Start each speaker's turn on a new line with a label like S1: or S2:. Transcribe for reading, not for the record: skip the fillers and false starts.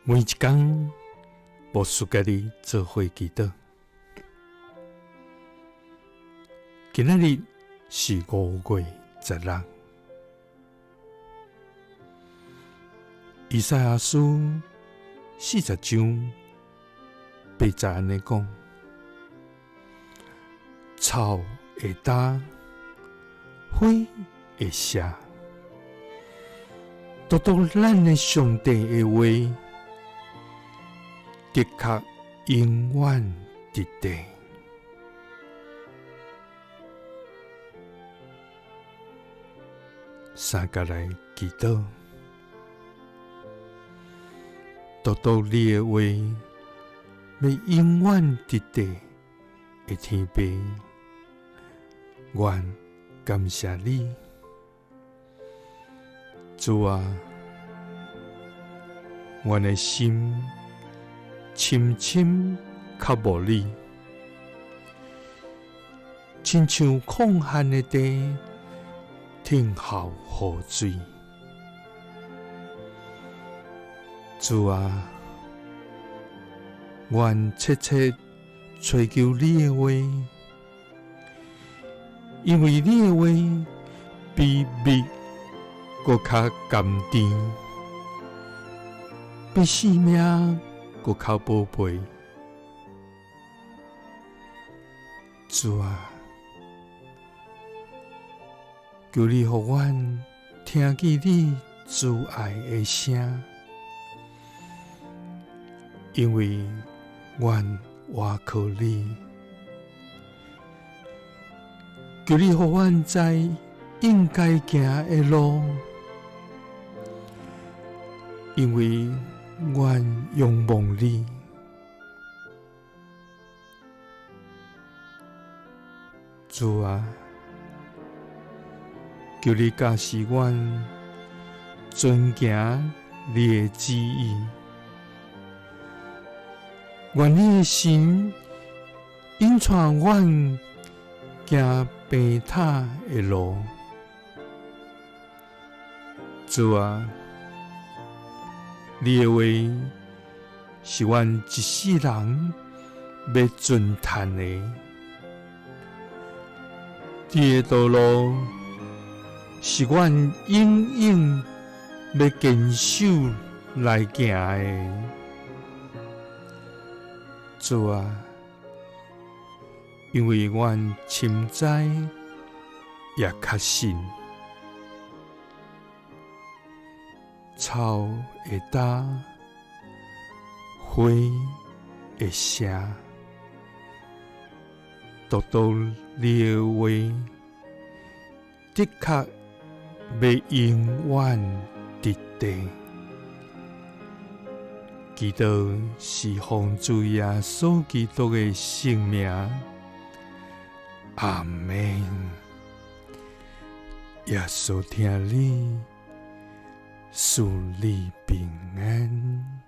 S1: 每一工，牧師佮你做伙祈禱。今仔日是5月16，以賽亞書40章8節按呢講：草會焦，花會謝，獨獨咱的上帝的話，的確永遠佇地。三佮來祈禱，獨獨你的話，欲永遠佇地的天父，阮感謝你，主啊，阮的心深深渴慕你，親像曠旱的地，等候雨水。主啊，阮切切揣求你的話，因為你的話比蜜閣較甘甜，比性命閣較寶貝。主啊，求你予阮聽見你慈愛的聲，因為阮倚靠你。求你予阮知應該行的路，因為阮仰望你。主啊，求你教示阮遵行你的旨意，願你的神引帶阮行平坦的路。主啊，你的話是阮一世人欲讚嘆的，你的道路是阮永遠欲堅守來行的。主啊，因為阮深知也確信，草會焦，花會謝，獨獨你的話，的確欲永遠佇地。祈禱是奉主耶穌基督的聖名，阿們。耶穌疼你，賜你平安。